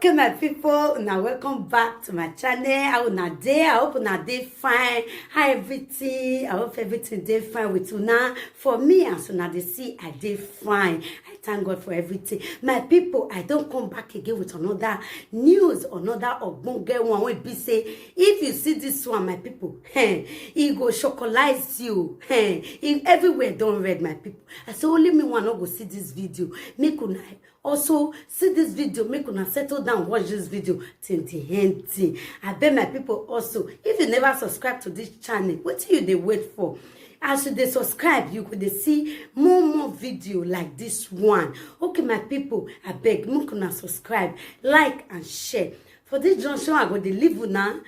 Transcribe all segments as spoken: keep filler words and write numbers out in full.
Okay, my people, now welcome back to my channel. How una dey? I hope una dey fine. How everything? I hope everything dey fine with una. For me, as una dey see, I dey fine. I thank God for everything. My people, I don come back again with another news, another ogbonge one wey be say, if you see this one, my people, eh, e go chocolize you. Eh, e, everywhere don red, my people. I say only me one no go see this video. Make una also see this video, make una settle down, watch this video till the end thing. I beg my people also, if you never subscribe to this channel, wetin you dey wait for? As you dey subscribe, you go dey see more more video like this one. Okay, my people, I beg, make una subscribe, like and share. For this junction, I go dey leave una.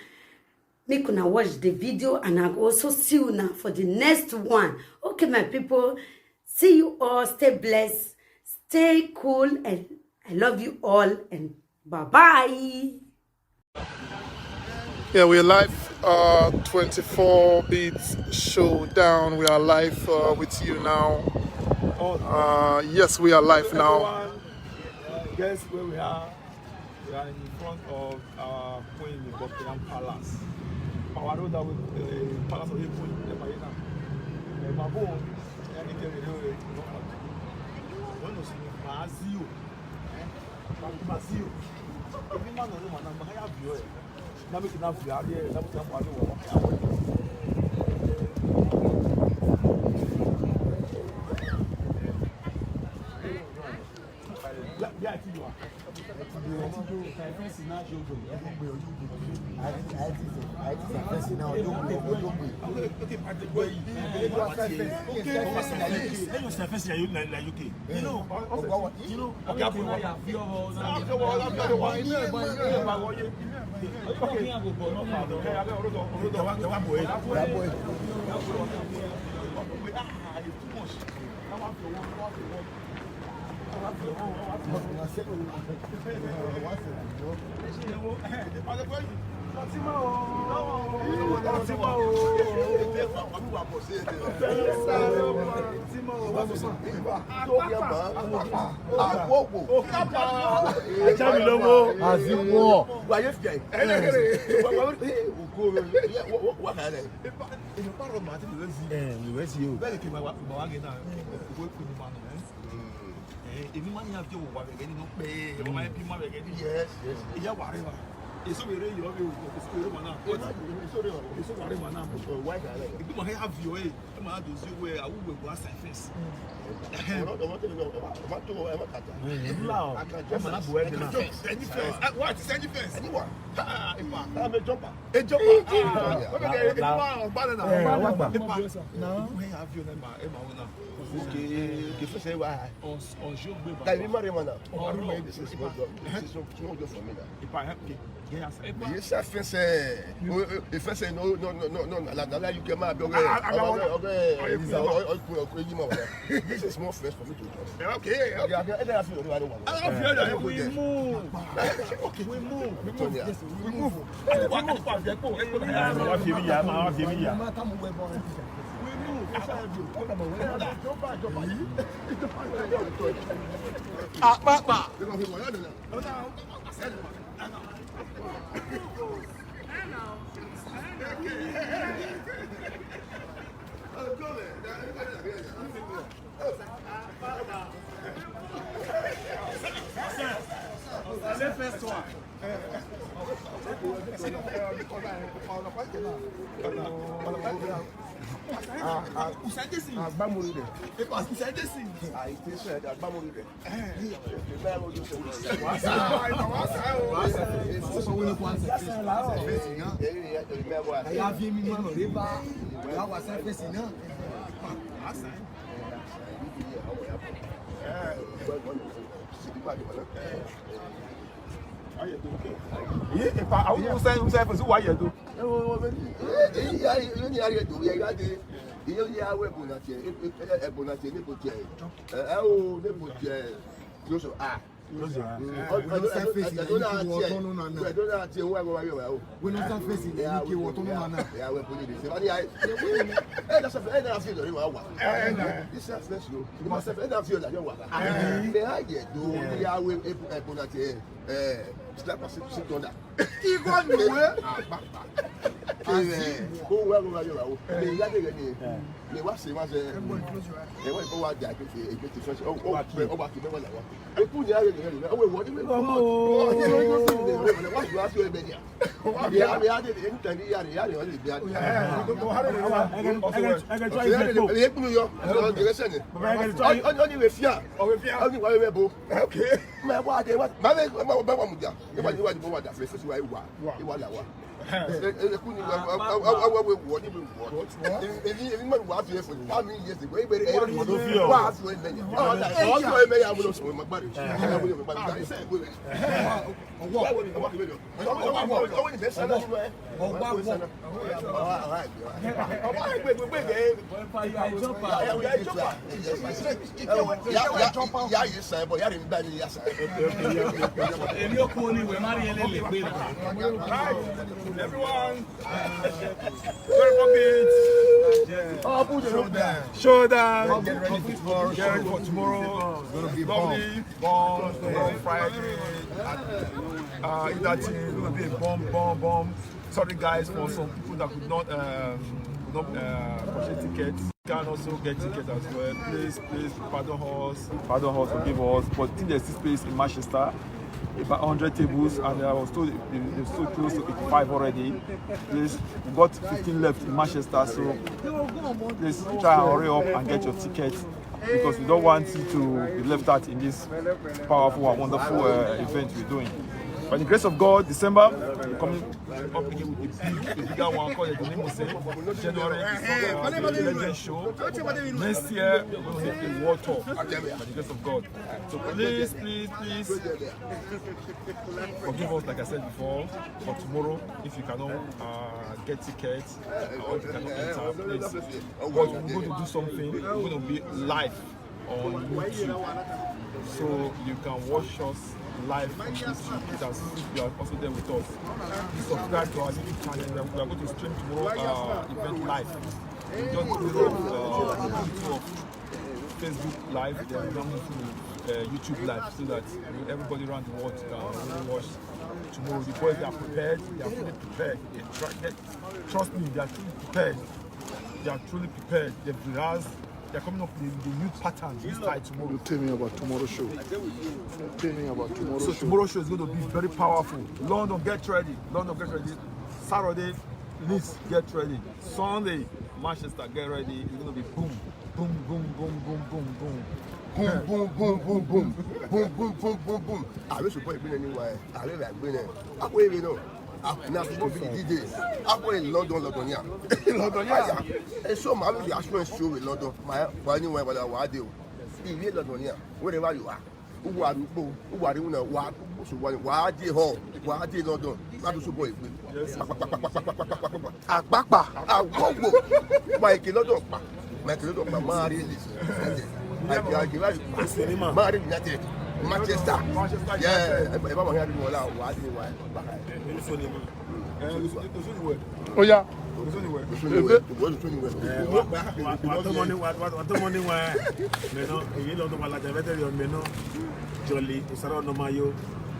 Make una watch the video and I go also see una for the next one. Okay, my people, see you all. Stay blessed, stay cool, and I love you all. And bye bye. Yeah, we're live. Uh, twenty-four Beats Showdown. We are live uh, with you now. Uh, yes, we are live now. Guess where we are? We are in front of uh, Queen in Buckingham Palace. Our road that we uh, Palace of Queen, the Marina. The Babu, any carry the road. When you see Mazio, Mazio, every man of them are not Mahaya Vio. Now we can have the idea that we can have the Yeah, yeah, I think you are. Aziwo. Èmi bá rọ màá ti lè sí. Ẹ, ìwé sí o. Bẹ́ẹ̀ ni kì í máa wá, máa wá gé náà. Ìwé kù ni màá nù, ẹ́. Ẹ, èmi máa ń yà fi wò wà bẹ̀gẹ́ nínú pé ẹ máa ń bí má bẹ̀gẹ́ ní. Yes, yes. Ìyá wà rẹ̀ wà. Èso mi rẹ̀ yọ̀ mi o. Èso mi rẹ̀ màá náà. Èso mi rẹ̀ màá náà. Èso mi rẹ̀ màá náà. Ìgbìmọ̀ ẹ̀ á fi ọ̀ ẹ̀. Ẹ máa dùn sí owó ẹ̀, àwọn òwe wà sẹ́fẹ̀sì. Ọmọ tó ẹ má kàtà. Ńlá o. Ẹ máa bọ̀ ẹ́ dínà. Ẹni fẹ́ẹ̀sì. Wọ́n ti sẹ́ni fẹ́ẹ̀sì. Ẹni wà. Ẹ jọba. Ẹ jọba. Ẹ jọba. Ẹ jọba. Ẹ jọba. Ẹ jọba. Ẹ jọba. Ẹ jọba. Okay, okay, first say why? Tàbí má rí mọ̀ náà. Ọ̀rọ̀ mi. This is small job. This is small job for me now. If I help you, get outside. Yes, I first say. If I say no, no, no, no, no, no, no, you can my okay. Okay, okay, okay, you know. This is small first for me to do. Okay, okay. Yeah, I don't feel that we move. We move. We move. Yes, we move. Wọ́n fi mí yà, máa wọ́n fi mí yà. Àpapà. Say first one. Agbamuru dɛ. Agbamuru dɛ. Ye epa awu usa usa fo si wa ye do. Ewo wo be ni. Eh, eh, ya ni ari do ya ga de. Iyo ya we bona tie. E bona tie ni bo tie. Eh, eh, o ni bo tie. Yo so ah. Yo so ah. Ẹ̀dọ́ náà tiẹ̀, ẹ̀dọ́ náà tiẹ̀, wọ́n wá wá yọ̀ wá o. Wọ́n náà sáfẹ́sì ní kí wọ́n tó máa náà. Ìyá wẹ̀ bóyá ìdè sẹ́wọ́n ní ayé. Ẹ náà sẹ́fẹ̀, ẹ náà fi ìdọ̀rí wá wà. Ẹ náà. Ní sáfẹ́sì o, ní sáfẹ́sì, ẹ náà fi ọ̀dà yọ̀ wá. Ẹ á yẹ̀ dó, ìyá wẹ̀ ẹ̀bùn náà tiẹ̀. Eh, slap us sit under. Igwe nwe. Azi. Ko wa ko wa yo wa o. Me ya de ni. Me wa se ma se. E wa ko wa ja ke ke ke so. O o o wa ki me wa la wa. E ku ya de ni. O we wo ni me. Wa ju asu e be ni. Ya ya de ni tan ya ya ni o ni bi a. E ku yo. O de se ni. O ni we fia. O ni wa we bo. Okay. Ma wa de wa. Ma me ma wa mu ja. E wa ni wa ni wa da. Se se wa wa. E wa la wa. E ku ni wa wa wa wa wa wa ni wa. E ni e ni ma wa fi e fo. How many years ago? E bere e ni wa fi e me ya. Wa fi e me ya mo lo so ma gbare. Mo lo ma gbare. Se ko. Owo. Owo ni be sana ni e. Owo. All right. All right. Owo e gbe gbe gbe. Owo e gbe gbe. Owo e gbe gbe. Ìyá yìí sàn bọ̀, ìyá rẹ̀ ń gbá ní ìyá sàn. Èmi ò kú ní ìwé, má rí eléyìí pé. Everyone, very good beat. Showdown. Showdown. Get ready for tomorrow. Get ready for tomorrow. It's gonna be bomb. Lovely. Bomb. Tomorrow Friday. Uh, that thing will be a bomb, bomb, bomb. Sorry guys for some people that could not um, could not uh, purchase tickets. You can also get tickets as well. Please, please pardon us. Pardon us, forgive us. But I think there's this place in Manchester, about hundred tables, and I was told they, they sold close to eighty-five already. Please, we got fifteen left in Manchester, so please try and hurry up and get your tickets because we don't want you to be left out in this powerful and wonderful uh, event we're doing. By the grace of God, December, we're coming up again with a big, a bigger one called the January. It's a legend show. Next year, we'll hit the world tour by the grace of God. So please, please, please forgive us, like I said before, for tomorrow. If you cannot uh, get tickets, uh, or if you cannot enter, please. But we're going to do something. We're going to be live on YouTube. So you can watch us live on YouTube. It has, you are also there with us. Please subscribe to our YouTube channel. We are going to stream tomorrow uh, event live. We just do it uh, on YouTube, Facebook live, then we are going to uh, YouTube live so that everybody around the world can really watch tomorrow. The boys, they are prepared. They are fully prepared. They try, they, trust me, they are fully prepared. They are truly prepared. They've rehearsed. They're coming up with the new pattern this time tomorrow. You tell me about tomorrow show. Tell me about tomorrow so show. Tomorrow show is going to be very powerful. London, get ready. London, get ready. Saturday, Leeds, get ready. Sunday, Manchester, get ready. It's going to be boom, boom, boom, boom, boom, boom, boom. Boom, boom, boom, boom, boom. Boom, boom, boom, boom, boom. I wish you boy been anywhere. I live like been there. I go even know. Na people be the D J. I go in London, London, yeah. London, yeah. And so my baby, I show show in London. My, my new wife, what I do. If you London, yeah, wherever you are. Who are you? Who are you now? What? So what? What are they home? What are they London? Not to support you. Àpápà. Àwọ̀wọ̀. Mike lọ́dọ̀ pa. Mike lọ́dọ̀ pa. Máa rí lè ṣe. Àìkè àìkè láì pa. Sinimá. Máa rí United. Manchester. Yeah. Ẹ bá wọn yára wọn la wà á di wa. Ó yá. Ebe. Wà á tọ́ mọ́ ní wà á tọ́ mọ́ ní wà á. Mẹ́nà èyí lọ́dọ̀ wà lájà bẹ́tẹ̀ yọ mẹ́nà. Jolly, Osaro Nomayo.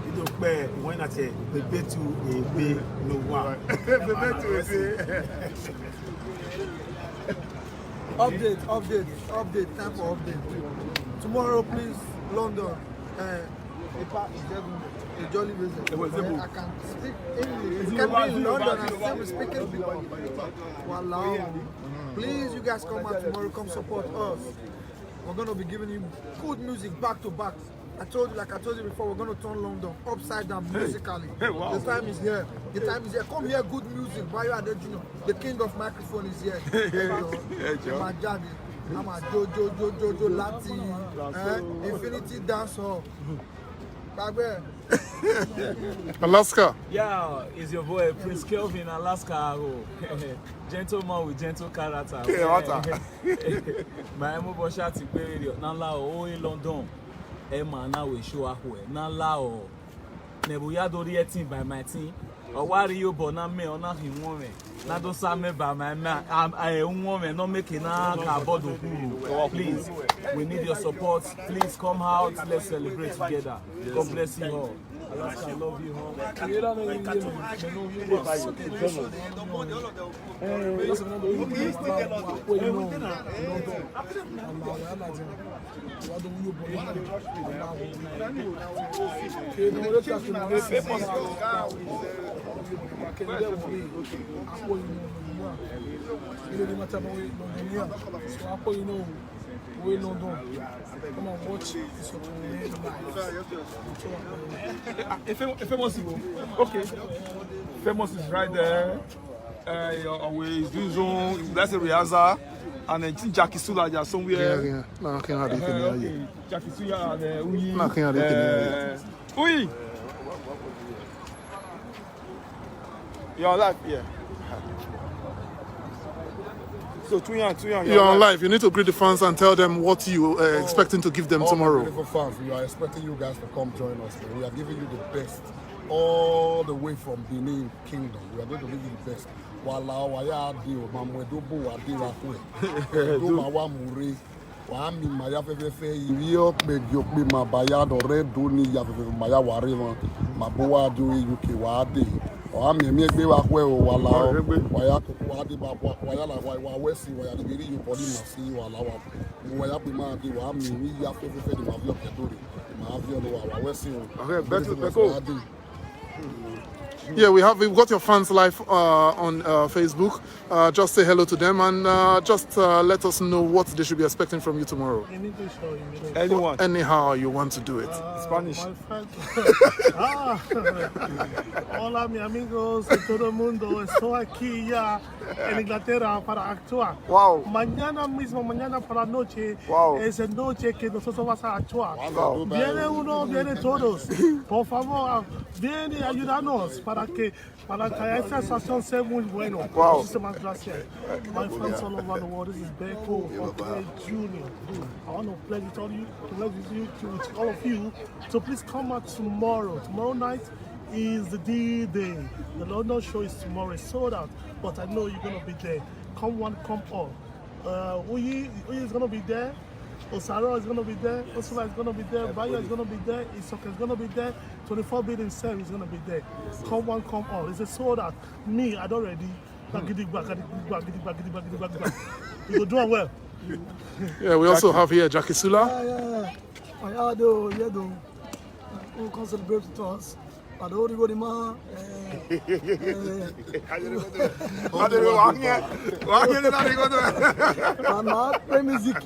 Ito pe wọ́n náà tẹ bèbè tu èbè ló wà. Bèbè tu èbè. Update, update, update. Time for update. Tomorrow, please, London. Uh, Ipa is everywhere. A jolly visit. I can speak English. You can be in London and still be speaking. Walao. Please, you guys come out tomorrow. Come support us. We're gonna be giving you good music back to back. I told you, like I told you before, we're gonna turn London upside down musically. Hey, wow. The time is here. The time is here. Come here, good music. Bayo Ade Junior, the king of microphone is here. Hey, Joe. Hey, Joe. Ẹ máa jáde. A máa jó, jó, jó, jó, jó láti, eh, Infinity Dance Hall. Gbàgbé. Alaska. Yeah, it's your boy Prince Kelvin, Alaska. Gentleman with gentle character. Hey, what a- My emo bosha ti pe radio. Na la o, in London. Emma na we show ahwe. Na la o. Nebu ya do the thing by my team. Owari yo bo na me, ona him won me. Na do sa me by my man. I won me, no make it na ka bodo kuru. Please, we need your support. Please come out. Let's celebrate together. God bless you all. I love you, huh? Ìrẹ́lá náà yín yé mi, pẹ̀lú yín wà sókè lọ́sọ̀. Ẹ̀ẹ́dẹ́gbẹ̀rún ló ń bọ̀ wá pé inú London. Àmà àwọn aláàjì wà ló wúlò bọ̀ yín. Kí ni wọ́n lè ta kí ni wọ́n sì máa ń kí ni wọ́n lè wọ̀ yín. Ilé ní Matabawe, London, yeah. So, I put you know, we London. Come and watch. It's a Ah, if fam- if famous you go. Okay. Famous is right there. Uh, your always do zone. That's a Riaza. And then Jackie Sula, they are somewhere. Yeah, yeah. No, I can't have anything Uh, here. Okay. Jackie Sula and uh, Uyi. No, I can't have anything here. Uh, Uyi. You're alive, yeah. So, too young, too young. You're on live. You need to greet the fans and tell them what you are expecting to give them Oh, my tomorrow. Beautiful fans, we are expecting you guys to come join us. We are giving you the best, all the way from Benin Kingdom. We are going to give you the best. Wala waya di o, mamwe do bo wa di wa kwe. Do ma wa mure. Wa mi ma ya fefefe, iri okpe gi okpe ma ba ya do re do ni ya fefefe ma ya wa re wan. Ma bo wa do e U K wa de. Wa mi mi egbe wa kwe o, wala o. Wa ya koko wa de ba kwa kwa ya la wa wa we si wa ya de biri yo body ma si wala wa. Mo wa ya pe ma de wa mi mi ya fefefe de ma fi oke do re. Ma fi o wa wa we si o. Okay, better This is go. Wa de. Yeah, we have we've got your fans live uh, on uh, Facebook. Uh, just say hello to them and uh, just uh, let us know what they should be expecting from you tomorrow. In English or in English? Anyone. Anyhow you want to do it. Uh, Spanish. My friend. Ah. Hola, mi amigos, de todo el mundo. Estoy aquí ya en Inglaterra para actuar. Wow. Mañana mismo, mañana para la noche, Wow. es la noche que nosotros vamos a actuar. Wow. Viene uno, viene todos. Por favor, viene y ayudarnos para que para que esta estación sea muy bueno. Wow. Muchísimas gracias. My friends all over the world, this is Beko from Junior. I want to pledge it on you, to pledge with you, to, with all of you. So please come out tomorrow. Tomorrow night is the D day. The London show is tomorrow. It's sold out, but I know you're gonna be there. Come one, come all. Uh, Uyi, Uyi is gonna be there. Osaro is gonna be there. Osula is gonna be there. Bayo is gonna be there. Isoka is gonna be there. Twenty-four building seven is gonna be there. Come one, come all. It's a sold out. Me, I don't ready. Gidigba, gidigba, gidigba, gidigba, gidigba, gidigba. You go do am well. Yeah, we also have here Jackie Sula. Yeah, yeah, yeah. I had, uh, yeah, though. Who can celebrate with us? Adori Godima. And I play music,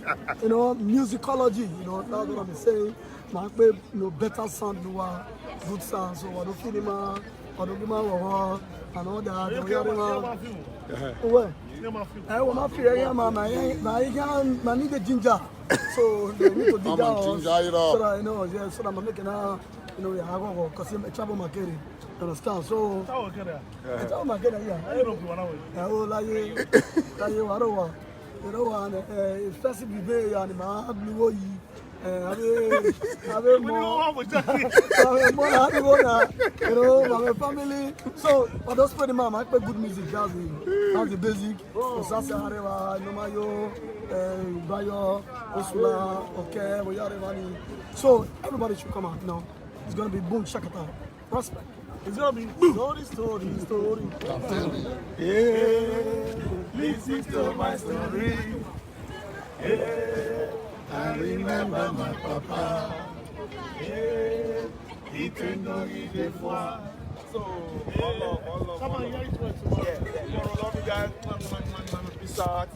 you know, musicology, you know, that's what I'm saying. I play, you know, better sound, you know, good sound. So I don't feel him, I don't give my and all that. Well, I want to feel here, man. I, I, I need the ginger. So they need to ginger us. So that, you know, yeah, so that I'm making a, you know, yeah, I go because I'm a trouble market. You understand? So trouble market, yeah. Oh, like, like, you know, uh, first be there, and my blue. Eh, abe, abe mo, abe mo na abe mo na, you know, my family. So I just pray the man, I play good music. That's the, that's the basic. Osasa Arewa, Nomayo, eh, Bayo, Osula, okay, Boyarevani. So everybody should come out now. It's gonna be boom shakata. Prospect. It's gonna be story, story, story. Yeah, listen to my story. Yeah, I remember my papa. Yeah, he turned on me before. So, all love, all love, all love. Yeah, yeah, yeah. Love you guys. Peace out.